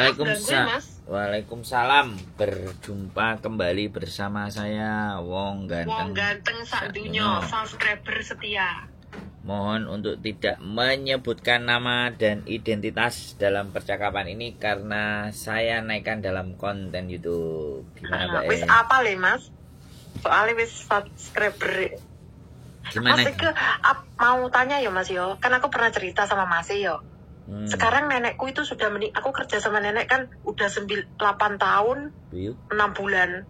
Waalaikumsalam. Mas. Waalaikumsalam. Berjumpa kembali bersama saya Wong Ganteng. Wong ganteng sak dunya, subscriber setia. Mohon untuk tidak menyebutkan nama dan identitas dalam percakapan ini karena saya naikkan dalam konten YouTube. Gimana, Mbak? Wis apa le, Mas? Soalnya wis subscriber. Gimana? Mas iki mau tanya ya, Mas yo. Kan aku pernah cerita sama Mas yo. Sekarang nenekku itu sudah aku kerja sama nenek kan udah 8 tahun 6 bulan.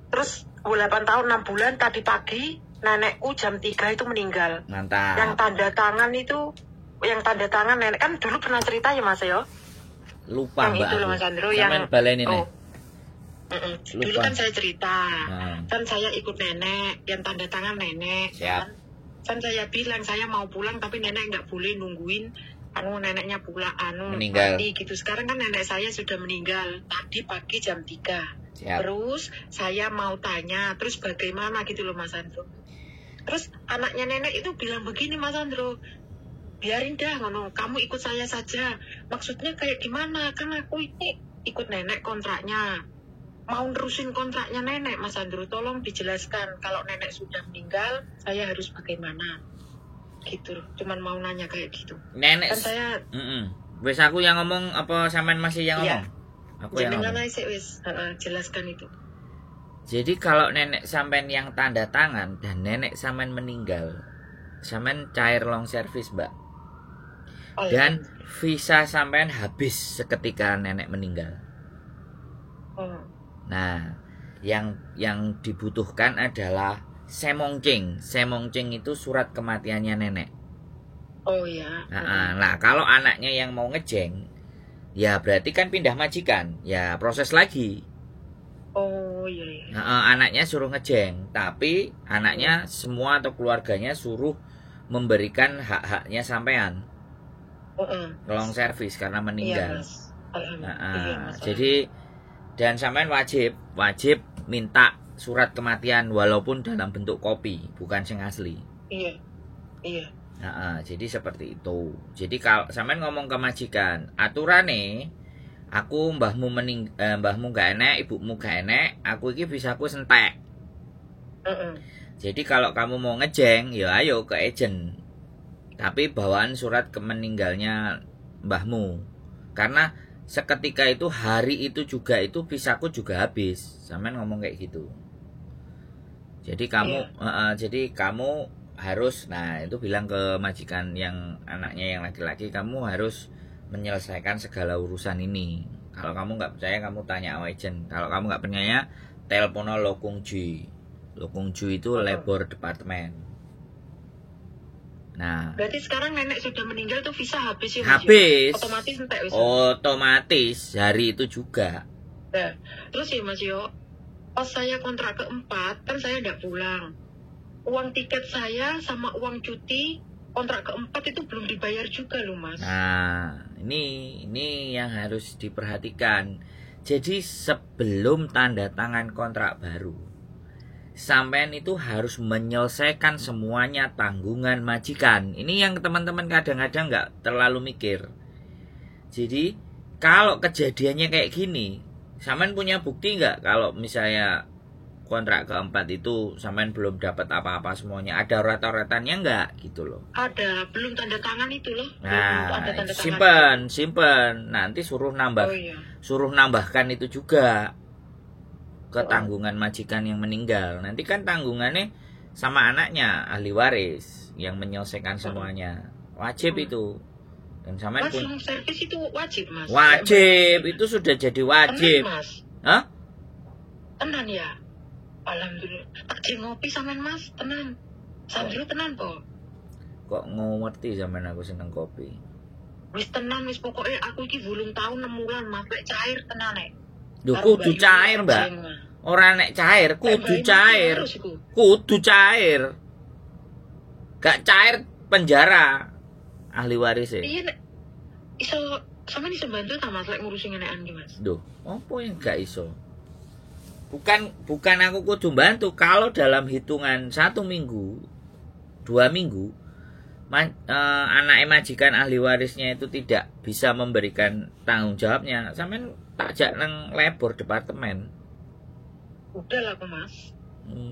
Terus 8 tahun 6 bulan tadi pagi nenekku jam 3 itu meninggal. Mantap. Yang tanda tangan itu, yang tanda tangan nenek kan dulu pernah cerita ya Mas yo. Lupa yang Mbak. Itu loh Mas Andro yang balenin. Oh. Dulu kan saya cerita. Kan saya ikut nenek, yang tanda tangan nenek. Siap. Kan saya bilang saya mau pulang tapi nenek nggak boleh nungguin anu neneknya pulang anu meninggal mati gitu. Sekarang kan nenek saya sudah meninggal tadi pagi jam 3. Siap. Terus saya mau tanya terus bagaimana gitu loh Mas Andro. Terus anaknya nenek itu bilang begini Mas Andro, biarin dah ngono, kamu ikut saya saja. Maksudnya kayak gimana? Kan aku ini ikut nenek kontraknya, mau nerusin kontraknya nenek. Mas Andro tolong dijelaskan kalau nenek sudah meninggal saya harus bagaimana gitu. Cuman mau nanya kayak gitu. Nenek kan saya wis aku yang ngomong apa sampean masih yang iya ngomong? Aku yang jenengan ngomong. Aja wis jelaskan itu. Jadi kalau nenek sampean yang tanda tangan dan nenek sampean meninggal, sampean cair long service, Mbak. Oh, Dan visa sampean habis seketika nenek meninggal. Oh. Nah, yang dibutuhkan adalah semongcing. Semongcing itu surat kematiannya nenek. Oh ya. Nah, kalau anaknya yang mau ngejeng, ya berarti kan pindah majikan, ya proses lagi. Oh iya iya. Nah, anaknya suruh ngejeng, tapi anaknya semua atau keluarganya suruh memberikan hak-haknya sampean. Long service karena meninggal. Iya, Mas. Iya, Mas. Jadi dan sampean wajib minta surat kematian walaupun dalam bentuk kopi, bukan sing asli. Iya. Iya. Nah, jadi seperti itu. Jadi kalau sampean ngomong ke majikan, aturane aku mbahmu mbahmu gak enek, ibumu gak enek, aku iki visaku sentek. Jadi kalau kamu mau ngejeng, ya ayo ke agent. Tapi bawaan surat kemeninggalnya mbahmu. Karena seketika itu hari itu juga itu visaku juga habis. Sampean ngomong kayak gitu. Jadi kamu jadi kamu harus, nah itu bilang ke majikan yang anaknya yang laki-laki, kamu harus menyelesaikan segala urusan ini. Kalau kamu nggak percaya kamu tanya agent. Kalau kamu nggak percaya telepono Lokungju. Lokungju itu labor department. Nah, berarti sekarang nenek sudah meninggal tuh visa habis ya? Habis. Otomatis entek wis. Otomatis hari itu juga. Nah, terus ya Mas Yo, pas saya kontrak keempat kan saya nggak pulang. Uang tiket saya sama uang cuti kontrak keempat itu belum dibayar juga loh Mas. Nah, ini yang harus diperhatikan. Jadi sebelum tanda tangan kontrak baru, sampean itu harus menyelesaikan semuanya tanggungan majikan. Ini yang teman-teman kadang-kadang nggak terlalu mikir. Jadi kalau kejadiannya kayak gini, sampean punya bukti nggak kalau misalnya kontrak keempat itu sampean belum dapat apa-apa semuanya, ada rata-ratannya nggak gitu loh? Ada, belum tanda tangan itu loh. Nah, belum ada tanda tangan. Simpen, nanti suruh nambah, suruh nambahkan itu juga ke tanggungan majikan yang meninggal. Nanti kan tanggungannya sama anaknya ahli waris yang menyelesaikan semuanya. Wajib itu. Dan sampean Mas, long service itu wajib, Mas. Wajib, itu sudah jadi wajib. Tenan, Mas. Hah? Tenan ya. Alhamdulillah. Tak ngopi sampean, Mas, tenan. Sambil tenan po. Kok ngerti sampean aku seneng kopi? Wis tenan wis pokoknya aku iki 8 tahun 6 bulan, Mas, lek cair tenan nek. Duh, kudu cair, Mbak. Ora nek cair, kudu cair. Kudu cair. Gak cair penjara ahli waris e. Iya, nek iso sampean iso bantu ta Mas lek ngurusi ngenekan ki, Mas? Duh, opo yang gak iso? Bukan aku kudu bantu. Kalau dalam hitungan 1 minggu, 2 minggu, Anake majikan ahli warisnya itu tidak bisa memberikan tanggung jawabnya, sampean tak jak nang labor departemen. Udah lah aku, Mas.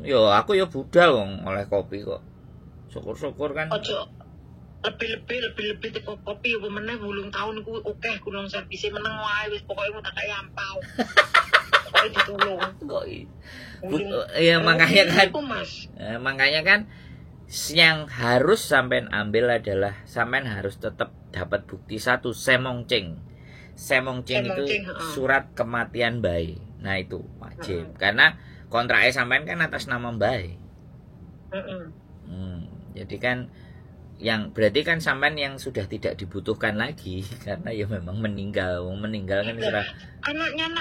Yo aku yo budal wong oleh kopi kok. Syukur-syukur kan. Ojo lebih-lebih lebih-lebih teko kopi apa meneh 8 tahun kuwi akeh kurang servise, meneng wae wis, pokoke mau tak kei ampau. Pokoke ditulung. Kok ya makanya kan Iku, Mas. Makanya kan yang harus sampean ambil adalah sampean harus tetap dapat bukti satu, semongcing. Semongcing itu Semongcing, heeh. surat kematian bayi. Nah, itu wajib karena kontraknya sampean kan atas nama bayi. Jadi kan yang berarti kan sampean yang sudah tidak dibutuhkan lagi karena ya memang meninggal. Wong meninggal kan Lah, serah. Anaknya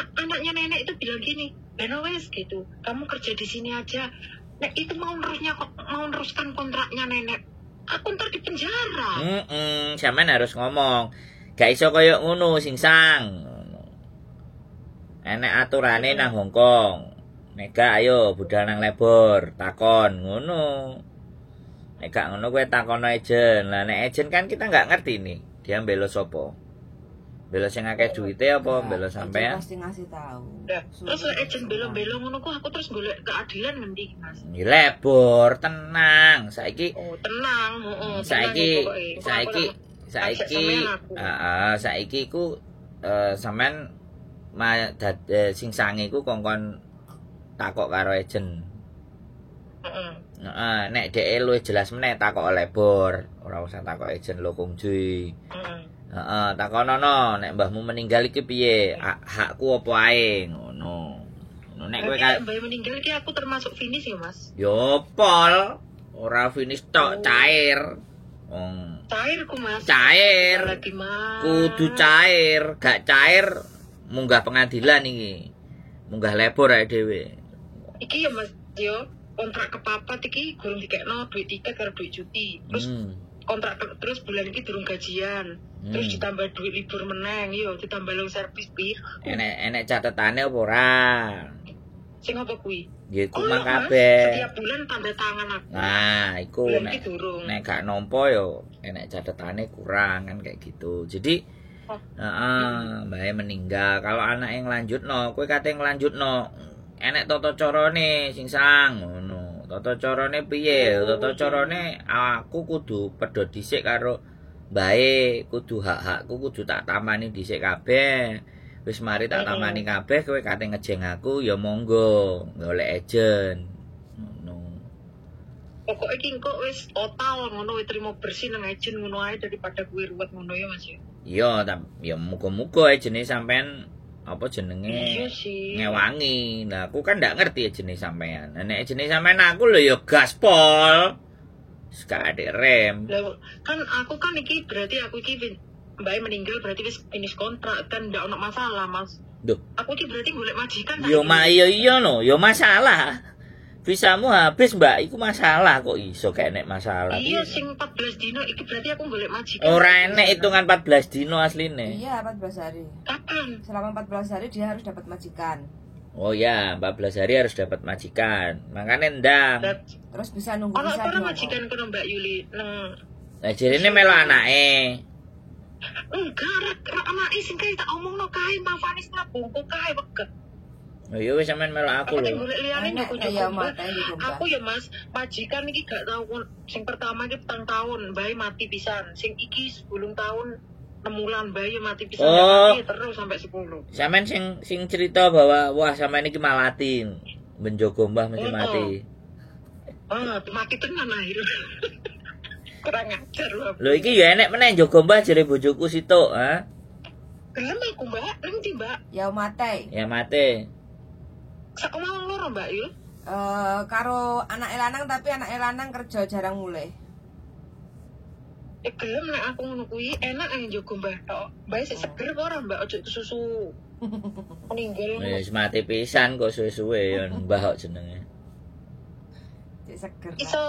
nenek itu bilang gini, "Beno wes gitu, kamu kerja di sini aja." Nek itu mau nerusnya kok mau neruskan kontraknya nenek, aku ntar di penjara. Sampean harus ngomong. Gak iso koyo ngono singsang. Enek aturane nang Hongkong. Nek gak ayo budal nang labor, takon ngono. Nek gak ngono kowe takono agent. Lah nek agent kan kita nggak ngerti nih, dia mbelo sapa. Mbelo sing akeh duwite apa mbelo Agent sampean? pasti ngasih tahu. Lah, terus lek agent belo-belo ngono ku aku terus golek keadilan ngendi, Mas? Ya, labor, tenang. Saiki Oh, tenang, heeh, tenang saiki pokoknya. Kok aku saiki ajak saiki sampean aku. Heeh, saiki ku sampean sing sange iku kongkon takok karo agent. Heeh, nek dhek luwih jelas meneh takok labor, ora usah takok agent lo kongji. Heeh, takonono nek mbahmu meninggal iki piye? Hakku apa ae ngono. Ngono nek kowe Berarti nek mbah meninggal ki aku termasuk finish ya, Mas? Yo pol, ora finish tok, Oh. cair. Wong Cair ku, Mas. cair. Lagi, Mas. Kudu cair, gak cair munggah pengadilan iki. Munggah labor ae dhewe. Iki ya, Mas, yo kontrak ke papat iki gurung dikekno duit tiket karo duit cuti. Terus kontrak terus bulan iki durung gajian. Terus ditambah duit libur meneng, yo ditambah long service pir. Enek enek catetane apa ora? Sing apa kuwi? Ya iku Oh, mang Mas, kabeh. setiap bulan tanda tangan aku. Nah, iku Bulan nek iki durung. nek gak nampa yo enek catetane kurang kan kayak gitu. Jadi Oh. heeh, mbahe meninggal. Kalau anak yang lanjutno, kowe kate nglanjutno, enek tata carane sing sang ngono. Tata carane piye? Oh, Tata carane aku kudu pedhot dhisik karo mbahe, kudu hak-hakku kudu tak tamani dhisik kabeh. Wis mari tak tamani kabeh, kowe kate ngejeng aku ya monggo, golek agent. Ngono. Pokoknya ki engko wis total ngono wis trimo bersih nang agent ngono ae daripada kuwi ruwet ngono ya, Mas ya. Iya, ya muga-muga agene sampean apa jenenge Iya sih. ngewangi. Lah aku kan ndak ngerti agene sampean. Lah nek agene sampean aku lho ya gaspol. Wis gak ada rem. Lah kan aku kan iki berarti aku iki mbake meninggal berarti wis finish kontrak kan ndak ono masalah, Mas. Duh. Aku iki berarti golek majikan Yo saiki. ma iya iya no, yo masalah. Visamu habis, Mbak, iku masalah kok iso gak enek masalah. Iya sing 14 dino iki berarti aku golek majikan. Ora enek hitungan 14 dino asline. Iya, 14 hari. Kapan? Selama 14 hari dia harus dapat majikan. Oh ya, 14 hari harus dapat majikan. Makanya ndang. Lah, Terus bisa nunggu ono visa apa di ora Hongkong. majikan kono Mbak Yuli nang Nah, jarine melu anake. Enggak, rak anake sing kae tak omongno kae Mang Fanis nabungku kae wegah. Oh iya wis sampean melu aku Aku lho. nek golek liyane Enek njogo-jogo, ya Mbak. mate di Gombak. Aku ya Mas, majikan iki gak tau sing pertama iki 4 tahun, bayi mati pisan. Sing iki 10 tahun 6 bulan bayi mati pisan. Oh. Mati terus sampai 10. Sampean sing sing cerita bahwa wah sampean iki malati menjogo mbah mesti Oh. mati. Ah, mati tenan akhirnya. Kurang ajar loh. Lho iki ya enek meneh njogo mbah jere bojoku situk, ha? Gelem aku, Mbak. Nang ndi, Mbak? Ya mate. Ya mate. Sak omah wong loro, Mbak Yul. Eh karo anak lanang, tapi anak lanang kerja jarang mulai. Eh gelem nek aku ngono kuwi enak ae njogo mbah tok. Mbah sik seger apa ora, Mbak? Ojo susu meninggal ngono. Wis mati pisan kok suwe-suwe ya mbah kok jenenge. Cek seger. lah. Iso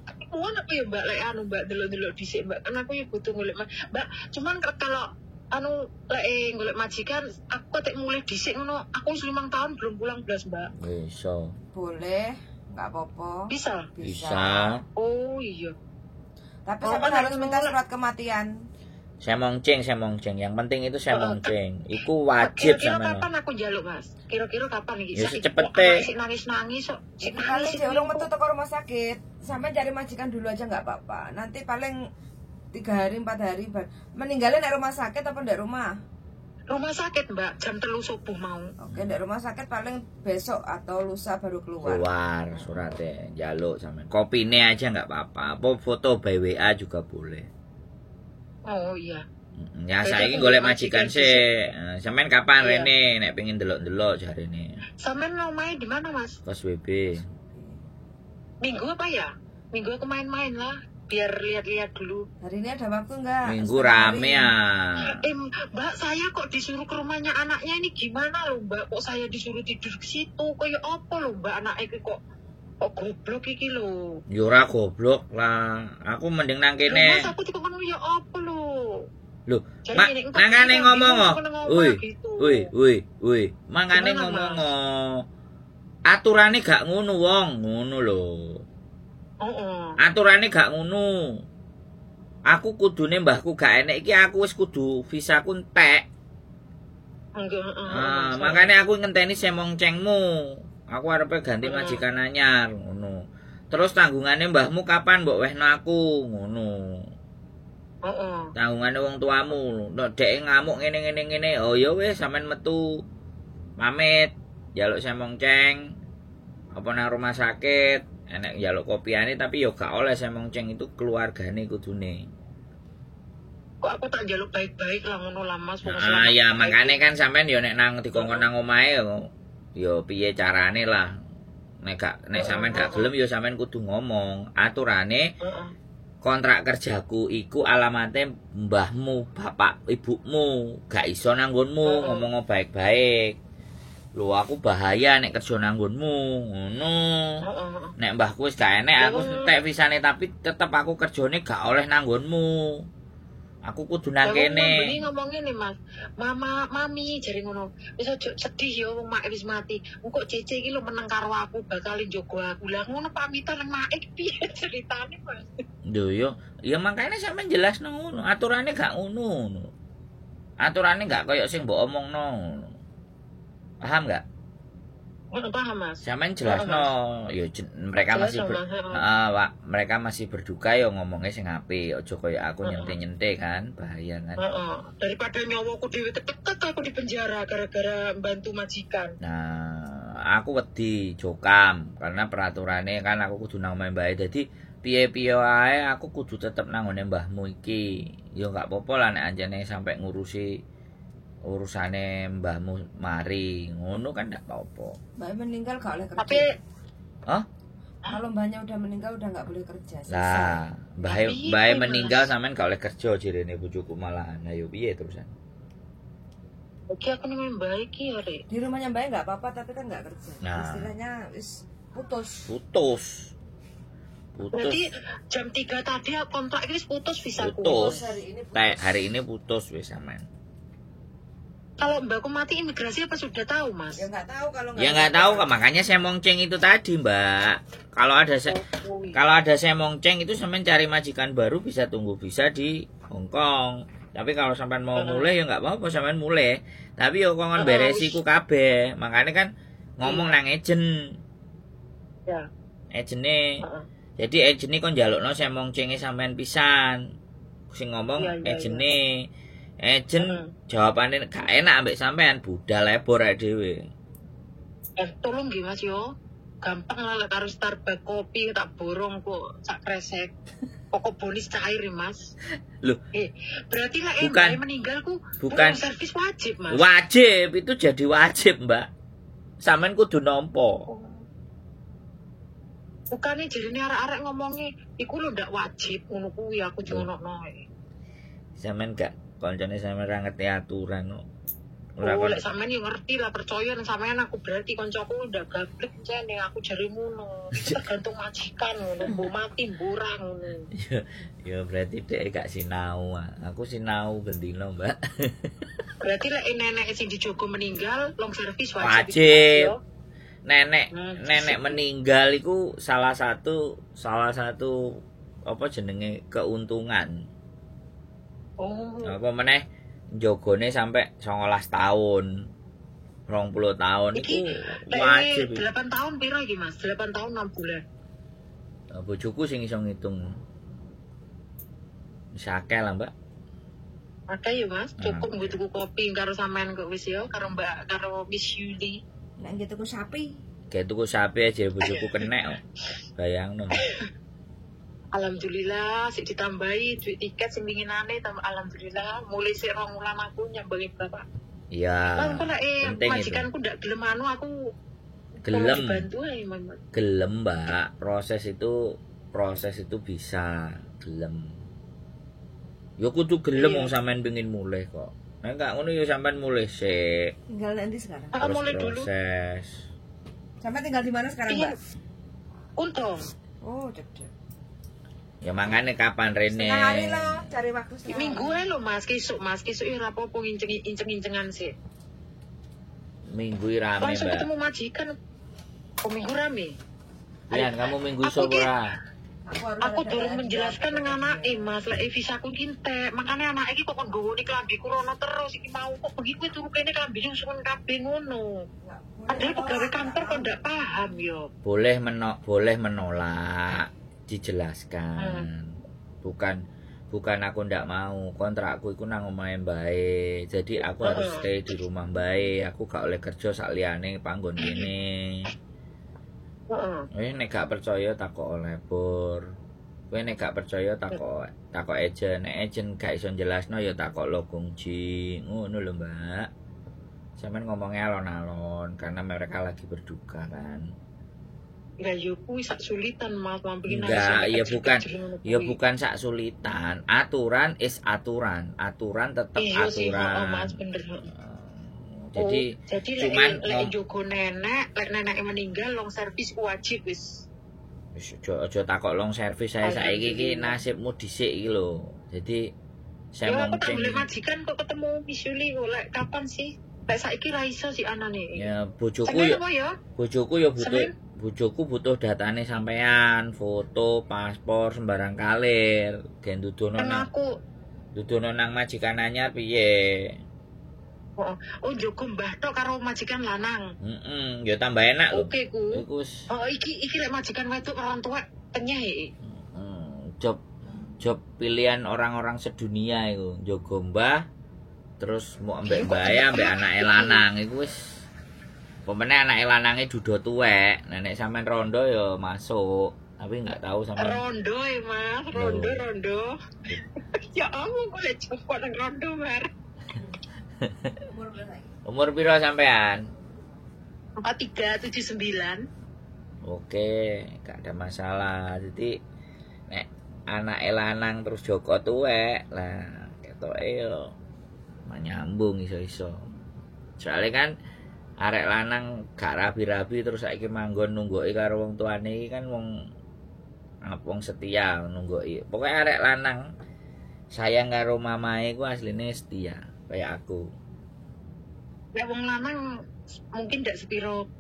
ketemuan apa ya Mbak lek anu Mbak delok-delok dhisik Mbak. Kan aku ya butuh golek Mbak, cuman kalau anu lek golek majikan aku tek mulih dhisik ngono, aku wis 5 tahun belum pulang blas, Mbak. Iso. Boleh, nggak apa-apa. Bisa. Bisa. Oh iya. Tapi Oh, sampean kan harus minta surat kematian. Semongceng, semongceng. Yang penting itu semongceng. Iku wajib Kira-kira sampean. kapan aku njaluk, Mas? Kira-kira kapan iki? Ya, Saiki secepete. kok sik nangis-nangis kok. Sik Paling nangis dia urung metu teko rumah sakit. Sampean cari majikan dulu aja nggak apa-apa. Nanti paling 3 hari 4 hari meninggalnya nek rumah sakit apa ndek rumah? Rumah sakit, Mbak, jam 3 subuh mau. Oke, ndek rumah sakit paling besok atau lusa baru keluar. Keluar suratnya, jaluk sampean. Kopine aja nggak apa-apa. Apa foto by WA juga boleh. Oh iya. Ya Berarti saiki aku golek golek majikan majikan sih. Sampean kapan Iya. rene nek pengen delok-delok jarene. Sampean omahe di mana, Mas? Kos WB. Minggu apa ya? Minggu aku main-main lah, biar lihat-lihat dulu. Hari ini ada waktu nggak? Minggu Setengah rame hari. ya. Mbak, saya kok disuruh ke rumahnya anaknya ini gimana loh, Mbak? Kok saya disuruh tidur ke situ? Kayak apa loh, Mbak? Anaknya iki kok kok goblok iki loh. Ya ora goblok lah. Aku mending nang Loh, kene. Mas, aku dikon ya apa loh? Loh, Jadi mak ini, engko mangane kita ngomong bingung, oh. aku nang omah Ui, gitu. ui, ui, ui. Mangane Gimana, ngomong Mas? oh. Aturane gak ngono wong, ngono lho. Heeh. Aturane gak ngono. Aku kudune mbahku gak enek iki aku wis kudu visaku entek. Enggak, heeh, Ah, Mas. makanya aku ngenteni semongcengmu. Aku arepe ganti Hmm. majikan anyar ngono. Terus tanggungane mbahmu kapan mbok wehno aku ngono. Heeh. Tanggungane wong tuamu. Nek dheke ngamuk ngene ngene ngene, oh ya wis sampean metu. Pamit, njaluk semongceng. Apa nang rumah sakit, enek njaluk kopiane tapi yo gak oleh semongceng itu keluargane kudune. Kok aku tak njaluk baik-baik lah ngono lah, Mas. Wong Ah selama ya baik. makane kan sampean yo nek nang dikongkon nang omahe yo yo piye carane lah. Nek gak nek sampean gak gelem yo sampean kudu ngomong. Aturane Heeh. kontrak kerjaku iku alamate mbahmu, bapak, ibumu, gak iso nanggonmu, Heeh. ngomong baik-baik. Lho aku bahaya nek kerja nanggonmu, ngono. Heeh, heeh. Nek mbahku wis gak enek aku Lah, entek visane tapi tetep aku kerjane gak oleh nanggonmu. Aku kudu nang Lah, wong kene. Bengi ngomong ngene, Mas. Mama, mami jare ngono. Wis aja sedih ya wong mak wis mati. Engko Cece iki lho meneng karo aku bakal njogo aku. Lah ngono pamitan nang mak iki piye ceritane, Mas? Lho yo, ya makanya sampean jelasno ngono, aturane gak ngono ngono. Aturane gak koyo sing mbok omongno ngono. Paham gak? Ngono paham, Mas. Sampean jelasno, ya mereka masih Jelasno, ber, Mas, heeh. Heeh, Pak, mereka masih berduka yo ngomongnya sing apik, aja koyo aku Heeh. nyente-nyente kan, bahaya kan. Heeh. Daripada nyawaku dhewe ketekek aku di penjara gara-gara bantu majikan. Nah, aku wedi jokam karena peraturannya kan aku kudu nang omahe mbahe. Dadi piye-piye wae aku kudu tetep nang nggone mbahmu iki. Ya gak apa-apa lah nek anjene sampai ngurusi urusane mbahmu mari, ngono kan ndak apa-apa. Mbak meninggal gak oleh kerja. Tapi Hah? Kalau mbahnya udah meninggal udah nggak boleh kerja. Selesai. Lah, mbahe Tapi mbahe Mas. meninggal sampean gak oleh kerja jirene bojoku malahan. Ayo piye terusan? iki aku nang mbak iki ya, Rek. Di rumahnya mbaknya nggak apa-apa tapi kan nggak kerja. Nah. Istilahnya wis putus. Putus. Putus. Berarti jam 3 tadi kontrak iki wis putus visaku. Putus. Hari ini putus. Hari ini putus wis sampean. Kalau mbakku mati imigrasi apa sudah tahu, Mas? Ya nggak tahu kalau Ya nggak tahu kok, makanya semongceng itu tadi, Mbak. Kalau ada Oh, iya. kalau ada semongceng itu sampean cari majikan baru bisa tunggu bisa di Hong Kong. Tapi kalau sampean mau Heeh. mulai ya nggak apa-apa sampean mulai. Tapi yo kongon Heeh, beresi wis. ku kabeh. Makanya kan ngomong nang agent, Ya. agene. Heeh. Jadi agene kon njalukno semongcenge sampean pisan. Sing ngomong Iya, agene. Agent Heeh. jawabane gak enak ambek sampean, budal lebor ae dhewe. Tolong nggih Mas yo. Gampang lah lek karo Starbucks kopi tak borong kok sak kresek. Pokok bonus cair ya, Mas. Loh. Berarti lah Bukan. mbak meninggal ku Bukan. long service wajib, Mas. Wajib, itu jadi wajib, Mbak. Sampean kudu nampa. Bukannya jarine arek-arek ngomongnya iku lho ndak wajib ngono kuwi aku ngono. Sampean gak koncone sampean ra ngerti aturan kok. Ora Oh, kon lek sampean yo ngerti lah percaya nang sampean aku berarti koncoku ndak gablek jane aku jare ngono. Iku tergantung majikan ngono, mbok mati mbok ora ngono. ya, ya berarti dhek gak sinau. Ah. Aku sinau bendino, Mbak. Berarti lek nenek sing dijogo meninggal long service wajib. Wajib. Yo. Nenek Hmm. nenek meninggal iku salah satu apa jenenge keuntungan. Oh. Apa meneh njogone sampai 19 tahun. 20 tahun Iki iku wajib. 8 tahun piro iki, Mas? 8 tahun 6 bulan. Bojoku sing iso ngitung. Bisa akeh lah, Mbak. Akeh ya, Mas. Cukup nggo tuku kopi karo sampean kok wis ya, karo Mbak, karo Miss Yuli. Nek nggih tuku sapi. Kayak tuku sapi aja bojoku kenek kok. Bayangno. Alhamdulillah sik ditambahi duit tiket sing winginane tambah alhamdulillah mulai sik 2 wulan aku nyambangi bapak. Iya. Lah engko nek penting itu. majikanku ndak gelem anu aku Gelem. Dibantu ae, Mas. Gelem, Mbak. Proses itu bisa gelem. Ya kudu gelem wong sampean pengin mulih kok. Nek gak ngono ya sampean mulih sik. Tinggal nanti sekarang. Aku Terus mulai dulu. proses. Sampai tinggal di mana sekarang, Iya. Mbak? Untung. Oh, cedek. Ya mangane kapan rene? Setengah hari lah, cari waktu setengah. Minggu ae lho Mas, kisuk Mas, kisuk ya ora apa-apa nginceng-incengan sih. Minggu i rame, Langsung Mbak. ketemu majikan. Oh, minggu rame. Lian, kamu minggu iso ora? Aku durung menjelaskan nang anake Mas, lek visaku iki entek, makane anake iki kok kon nggowone klambiku rono terus iki mau kok bengi kuwi turu kene klambine usungan kabeh ngono. Padahal pegawai kantor kok ndak paham yo. Boleh menolak, dijelaskan. Bukan aku ndak mau, kontrakku iku nang omahe mbae. Jadi aku harus stay di rumah mbae, aku gak oleh kerja sak liyane panggon kene. Heeh. Nek gak percaya takok labor. Kowe nek gak percaya takok agent, nek agent gak iso jelasno ya takok Logongji. Ngono lho, Mbak. Sampeyan ngomongnya alon-alon karena mereka lagi berduka kan. Lah yo kuwi sak sulitan Mas, mampir Enggak, ya bukan. Ya bukan sak sulitan. Aturan is aturan. Aturan tetap iya sih, aturan. Mas bener. Jadi jadi cuman lek jogo nenek, lek neneke meninggal long service wajib wis. Wis aja takok long service saya saiki iki nasibmu dhisik iki lho. Jadi saya ya, aku tak boleh majikan kok ketemu Miss Yuli kok lek kapan sih? Lek saiki ra iso sih anane. Ya bojoku ya. Bojoku ya butuh. Bojoku butuh datane sampean, foto, paspor, sembarang kalir. Gen dudono nang aku. Dudono nang majikan anyar piye? Oh, jogo mbah tok karo majikan lanang. Heeh, ya tambah enak lho. Oke ku. Iku. Oh, iki lek majikan wedok orang tua penyeh iki. Job pilihan orang-orang sedunia iku, jogo mbah terus mau ambek mbae ambek anake lanang iku wis. Pemene anake lanange dudo tuwek, nek sampean rondo ya masuk, tapi enggak tahu sampean. Rondo e Mas, rondo. Ya ampun kok lek joko nang rondo bar. Umur piro sampean? 4379. Oke, gak ada masalah. Jadi nek anake lanang terus joko tuwek, lah ketoke yo nyambung iso-iso. Soale kan arek lanang gak rabi-rabi terus saiki manggon nunggoki karo wong tuane iki kan wong setia nunggoki. Pokoke arek lanang sayang karo mamae ku asline setia kayak aku. Nek wong lanang mungkin ndak sepiro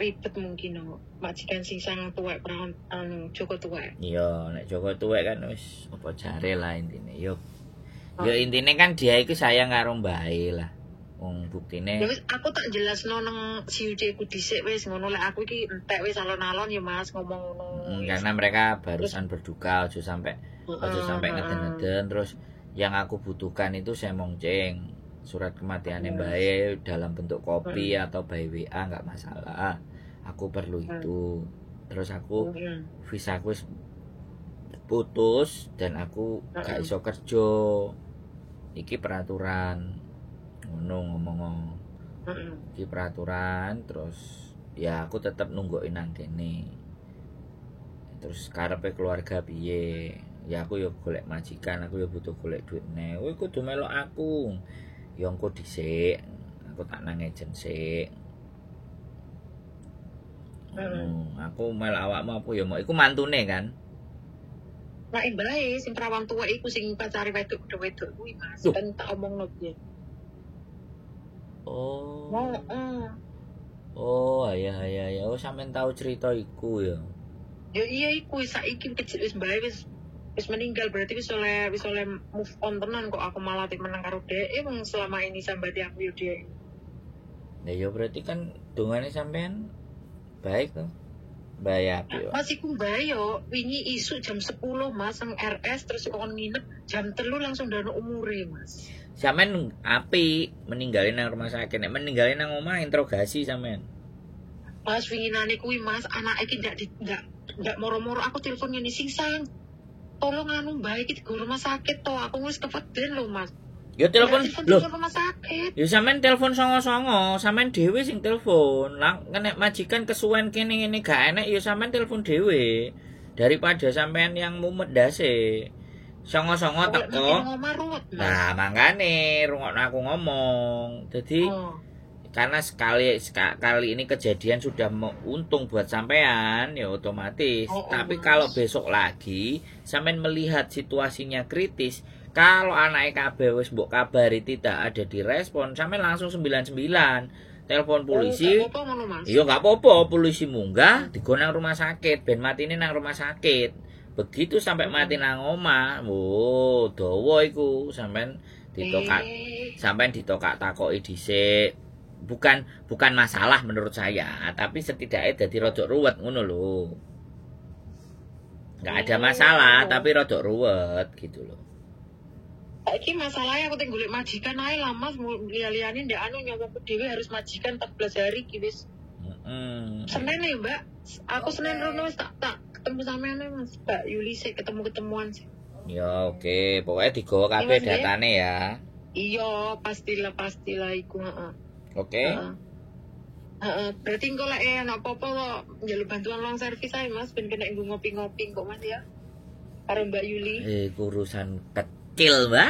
ribet mungkin no. Majikan sing sang tuwek perawan anu Joko tuwek. Iya, nek Joko tuwek kan wis apa jare lah intine. Yo. Yo intine kan dia iku sayang karo mbae lah. Wong buktine. Ya wis aku tak jelasno nang siuce ku dhisik wis ngono lek aku iki entek wis alon-alon ya Mas ngomong ngono. Karena mereka barusan berduka aja sampai ngeden-ngeden terus yang aku butuhkan itu semongceng surat kematiannya mbae dalam bentuk kopi atau by WA nggak masalah. Aku perlu itu. Terus aku visa aku putus dan aku gak iso kerja. Iki peraturan. Ngono ngomong. Iki peraturan terus ya aku tetep nungguin nang kene. Terus karepe keluarga piye? Ya aku ya golek majikan, aku ya butuh golek duit neh. Kowe kudu melok aku. Ya engko dhisik, aku tak nang agent sik. Aku melok awakmu aku ya mau iku mantune kan. Nek mbae sing perawan tuwek iku sing pacare wedok-wedok kuwi Mas. Kan tak omongno piye. Oh. Oh, iya. Oh, sampean tahu cerita iku ya. Ya iya iku saiki kecil wis mbae wis Wis meninggal berarti wis oleh move on tenan, kok aku malah tik meneng karo dhek wong selama ini sambati aku yo dhek. Ya ya berarti kan dongane sampean baik tuh. Baik apik yo. Mas, iku mbak yo wingi isuk jam 10, Mas, nang RS, terus kon nginep jam 3 langsung dano umure, Mas. Sampean apik meninggalin nang rumah sakit, nek meninggalin nang omah interogasi sampean. Mas, winginane kuwi, Mas, anak iki ndak moro-moro aku telepon ngene, "Sing sang, tolong anu, mbak iki di rumah sakit to, aku wis kepeden lho, Mas." Ya telepon Telepon lho. Telepon rumah sakit. Ya sampean telepon songo-songo, sampean dhewe sing telepon. Lah nek majikan kesuwen kene ngene gak enek ya sampean telepon dhewe. Daripada sampean yang mumet ndase. Songo-songo Pokoknya teko. nang omah ruwet, Mas. Nah, makane rungokno aku ngomong. Jadi karena kali ini kejadian sudah untung buat sampean ya otomatis. Oh, Tapi Mas. kalau besok lagi sampean melihat situasinya kritis, kalau anak kabeh wis mbok kabari tidak ada direspon, sampean langsung 99 telepon polisi. Oh, gak apa-apa ngono, Mas. Iya nggak apa-apa, polisi munggah, digowo nang rumah sakit, ben matine nang rumah sakit. Begitu sampai mati nang omah, wo, dawa iku sampean ditokak, sampean ditokak takoki dhisik. Bukan bukan masalah menurut saya, tapi setidaknya jadi rodok ruwet ngono lho. Nggak ada masalah, tapi rodok ruwet gitu loh. Saiki masalahnya aku tinggal golek majikan ae lah, Mas, liya-liyane ndak anu, nyawaku dhewe harus majikan 14 hari ki wis. Senin ya, Mbak. Aku Oke. Senin rono wis tak tak ketemu sampean ya, Mas. Mbak Yuli sih ketemu-ketemuan sih. Ya oke, pokoknya digawa Iya, kabeh Mas, nggih. datane ya. Iya, pastilah pastilah iku, heeh. Oke. Heeh. Heeh, berarti engko lek ana apa-apa kok njaluk bantuan long service ae, Mas, ben kena nggo ngopi-ngopi kok, Mas, ya. Karo Mbak Yuli. Eh, urusan kecil, Mbak.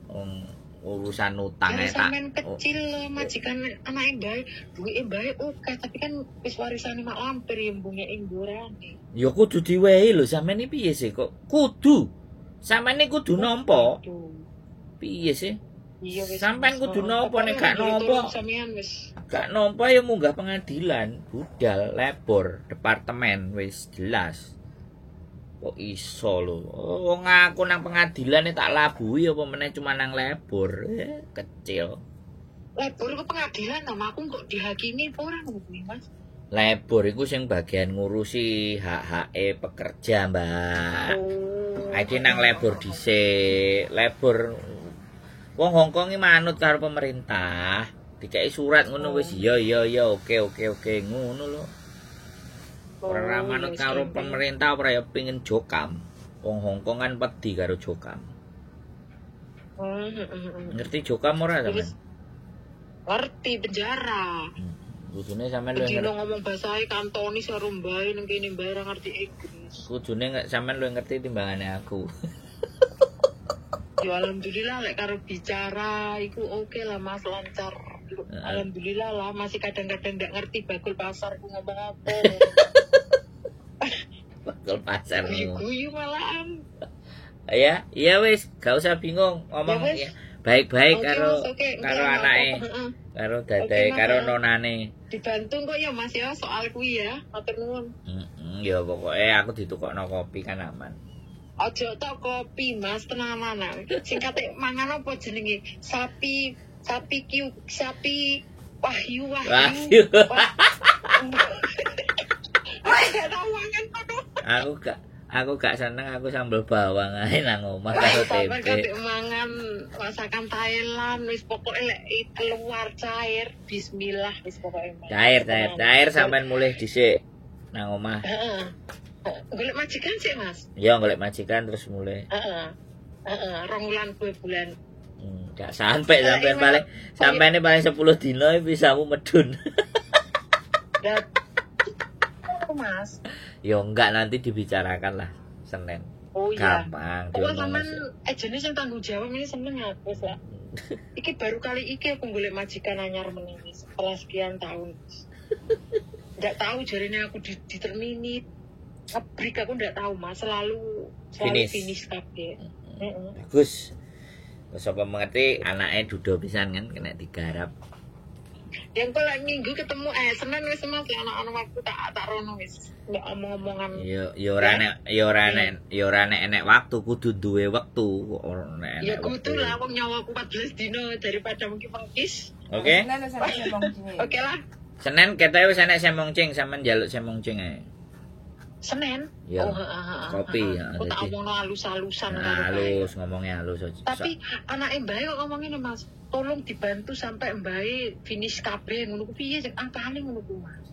Wong urusan utang Ya ae tak. sampean kecil majikan anake mbae, duwike mbae oke, tapi kan wis warisane mak lampir ya mbunge nggorane. Ya kudu diwehi lho, sampean iki piye sih kok? Kudu. Sampean iki kudu nampa. Aduh. Piye sih? Iya wis. Sampean Mas. kudu Heeh. nampa, nek gak Pokoknya nampa. tolong sampean wis. Gak nampa ya munggah pengadilan, budal labor departemen wis jelas. Kok iso lho? Oh, wong aku nang pengadilan tak labuhi apa meneh cuma nang labor. Kecil. Labor ke pengadilan sama aku kok dihakimi apa ora ngono kuwi, Mas? Labor iku sing bagian ngurusi hak-hake pekerja, Mbak. Oh. Iki nang labor dhisik, labor wong Hongkong iki manut karo pemerintah. Dikei surat ngono wis iya iya iya oke oke oke ngono lho. Ora Oh, manut ya wis karo gampang. pemerintah ora ya pengin jokam. Wong Hongkong kan wedi karo jokam. Ngerti jokam ora Ya sampean? wis. Ngerti, penjara. Kudune sampean luwih Bedino ngerti. ngomong bahasa Kantonis karo mbae nang kene, mbae ora ngerti Inggris. Kudune sampean luwih ngerti timbangane aku. Ya alhamdulillah lek karo bicara iku oke lah, Mas, lancar. Alhamdulillah lah, masih kadang-kadang nggak ngerti bakul pasar ku ngomong apa. Bakul pasar. Guyu-guyu malahan. Ya, iya wis, gak usah bingung ngomong Ya wis. ya. Baik-baik Oke, karo Mas, oke. karo Enggak, anake, apa-apa. Heeh. karo dadae, Oke, Mas. karo nonane. Dibantu kok ya, Mas, ya soal kuwi ya. Matur nuwun. Ya pokoknya aku ditukokno kopi kan aman. Ojo tok kopi, Mas, tenanan. Sing kate mangan apa jenenge? Sapi sapi kiu sapi wahyu wahyu. Wahyu. Aku gak tau mangan kono. Aku gak seneng, aku sambel bawang ae nang omah karo Sampai tempe. kate mangan masakan Thailand wis pokoke lek keluar cair bismillah wis pokoke. Mas. Cair, cair, cair sampean mulih dhisik nang omah. Heeh. Golek majikan sih, Mas. Ya golek majikan terus mulih. Heeh. Heeh, 2 wulan 2 bulan. Gak sampai sampean Iya. paling sampean ini paling 10 dino bisamu medun. Lah, Mas. Ya enggak, nanti dibicarakan lah Senin. Oh iya. Gampang Pokoknya diomong sampean sih. jenis yang tanggung jawab ini seneng aku wis lah. Iki baru kali iki aku golek majikan anyar meneh setelah sekian tahun. Nggak tahu jarine aku di, diterminit. Pabrik aku nggak tahu, Mas, selalu selalu Finish. finish kabeh. Heeh. Bagus. Terus apa mengerti anaknya dudo pisan kan kena digarap. Yang kalau minggu ketemu, eh, Senin wis, Mas, ya ana waktu tak tak rono wis. Nggak omong-omongan. Yo yo ora nek yo ora nek yo ora nek enek waktu, kudu duwe wektu kok ora nek Ya enek kudu wektu. Lah wong nyawaku 14 dino daripada mungkin pengkis. Oke. Senin wis ana semong cing. Oke lah, Senin kita wis enek semongcing, sampean njaluk semongcing ae. Senin. Ya. Oh, heeh, heeh, Kopi, heeh. ya, Aku tak jadi- omongno halus-halusan Nah, karo bae. Halus ngomongnya, halus. Tapi anake mbae kok ngomongin, Mas, tolong dibantu sampai mbae finish kabeh ngono ku piye sing angkane ngono ku, Mas?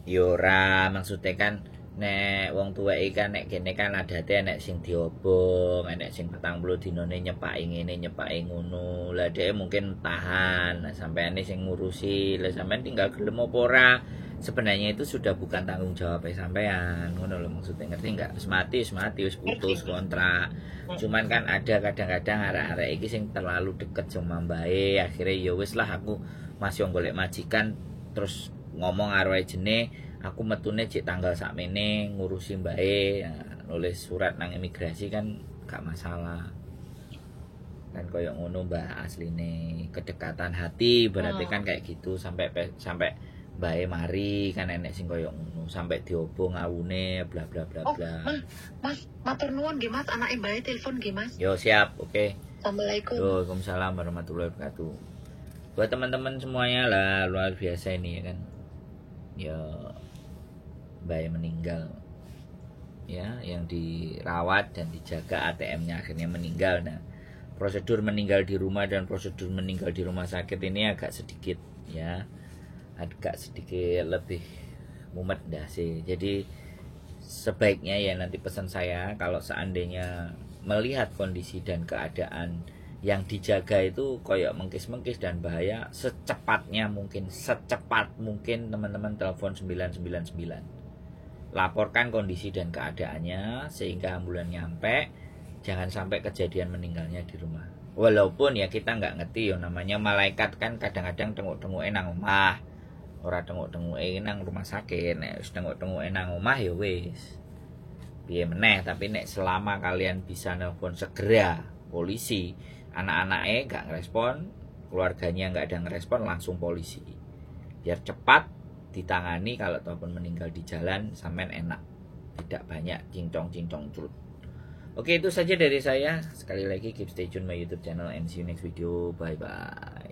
Yo ora, maksudnya kan nek wong tuwek iki kan nek kene kan adate enek sing diobong, enek sing 40 dinane nyepaki ngene, nyepaki ngono. Lah dhek mungkin tahan, nah, sampeane sing ngurusi. Lah sampean tinggal gelem apa ora. Sebenarnya itu sudah bukan tanggung jawab sampean, ngono lho maksudnya, ngerti enggak? Wis mati, wis mati, wis putus kontrak. Cuman kan ada kadang-kadang arek-arek iki sing terlalu deket sama mbae, akhirnya ya wis lah, aku masih golek majikan, terus ngomong karo agene, aku metune jek tanggal sakmene, ngurusi mbae. Nah, nulis surat nang imigrasi kan gak masalah kan, koyo ngono, Mbak. Asline kedekatan hati berarti kan kayak gitu, sampai sampai mbae mari kan enek sing koyo ngono, sampai diobong awune, bla bla bla Oh, bla. Mas, Mas, matur nuwun nggih, Mas, anake mbae telepon nggih, Mas. Yo, siap, oke. Assalamualaikum. Waalaikumsalam warahmatullahi wabarakatuh. Buat teman-teman semuanya lah, luar biasa ini ya kan. Ya, bayi meninggal ya, yang dirawat dan dijaga ATM-nya akhirnya meninggal. Nah, prosedur meninggal di rumah dan prosedur meninggal di rumah sakit ini agak sedikit ya, agak sedikit lebih mumet dah sih. Jadi sebaiknya ya nanti pesan saya, kalau seandainya melihat kondisi dan keadaan yang dijaga itu koyok mengkis-mengkis dan bahaya, secepatnya mungkin, secepat mungkin teman-teman telepon 999, laporkan kondisi dan keadaannya sehingga ambulan nyampe. Jangan sampai kejadian meninggalnya di rumah, walaupun ya kita nggak ngerti ya, namanya malaikat kan kadang-kadang thenguk-thenguke nang omah, ora thenguk-thenguke nang rumah sakit. Nek wis thenguk-thenguke nang omah ya wis piye meneh. Tapi nek selama kalian bisa nelpon segera polisi, anak-anaknya nggak ngerespon, keluarganya nggak ada ngerespon, langsung polisi biar cepat ditangani. Kalau telepon meninggal di jalan, sampean enak, tidak banyak cincong cincong curut. Oke, itu saja dari saya. Sekali lagi, keep stay tune my YouTube channel and see you next video. Bye bye.